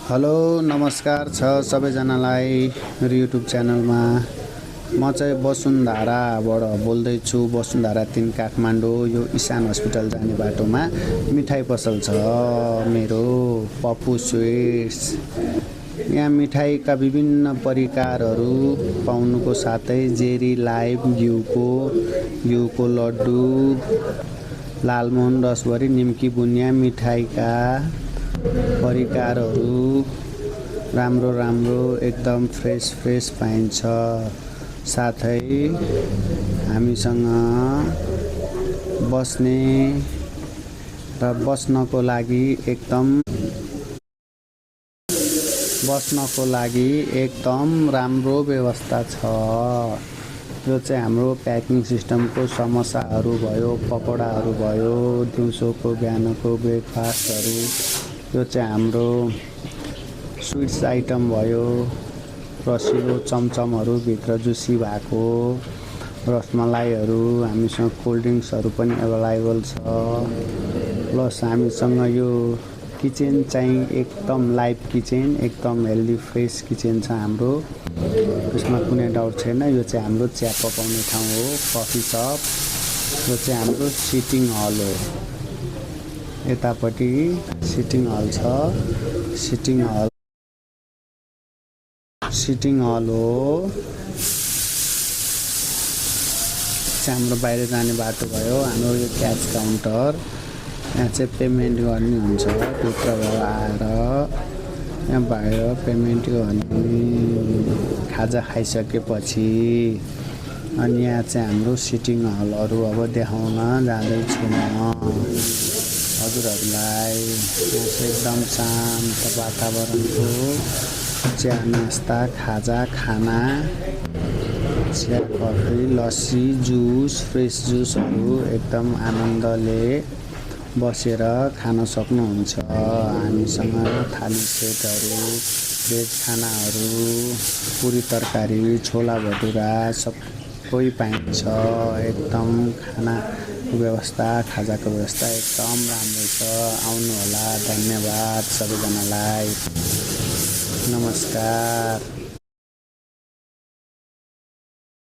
Hello नमस्कार छ सबैजनालाई मेरो युट्युब च्यानलमा। म चाहिँ वसुन्धराबाट बोल्दैछु। वसुन्धरा 3 काठमाडौँ, यो इसान हस्पिटल जाने बाटोमा मिठाई पसल छ मेरो, पप्पू स्वीट्स। यहाँ मिठाईका विभिन्न परिकारहरू पाउनुको साथै जेरी लाइभ घिउको लड्डु, लालमोहन रसभरी निम्की बुनिया मिठाईका परिकारहरू राम्रो एकदम फ्रेस पाइन्छ। साथै हामीसँग बस्ने र बस्नको लागि एकदम राम्रो व्यवस्था छ। यो चाहिँ हाम्रो प्याकिङ सिस्टमको समोसाहरू भयो, पकौडाहरू भयो, दिउँसोको बिहानको ब्रेकफास्टहरू। यो चाहिँ हाम्रो स्वीट्स आइटम भयो, रसिलो चमचमहरू भित्र जुसी भएको, रसमलाईहरू। हामीसँग कोल्ड ड्रिङ्क्सहरू पनि एभाइलेबल छ। प्लस हामीसँग यो किचन चाहिँ एकदम लाइभ किचन, एकदम हेल्दी फ्रेस किचन छ हाम्रो। यसमा कुनै डाउट छैन। यो चाहिँ हाम्रो चिया पकाउने ठाउँ हो, कफी सप। यो चाहिँ हाम्रो सिटिङ हल हो। यतापट्टि सिटिङ हल छ। सिटिङ हल हो। चाहिँ हाम्रो बाहिर जाने बाटो भयो। हाम्रो यो क्यास काउन्टर, यहाँ चाहिँ पेमेन्ट गर्ने हुन्छ। भित्रबाट आएर यहाँ बाहिर पेमेन्ट गर्ने खाजा खाइसकेपछि। अनि यहाँ चाहिँ हाम्रो सिटिङ हलहरू अब देखाउन जाँदैछु म हजुरहरूलाई। यहाँ चाहिँ एकदम शान्त वातावरणको चिया नास्ता, खाजा, खाना, चिया, कफी, लस्सी, जुस, फ्रेस जुसहरू एकदम आनन्दले बसेर खान सक्नुहुन्छ। हामीसँग थाली सेटहरू, भेज खानाहरू, पुरी तरकारी, छोला भटुरा सबै पाइन्छ। एकदम खानाको व्यवस्था, खाजाको व्यवस्था एकदम राम्रो छ। आउनुहोला। धन्यवाद सबैजनालाई। नमस्कार।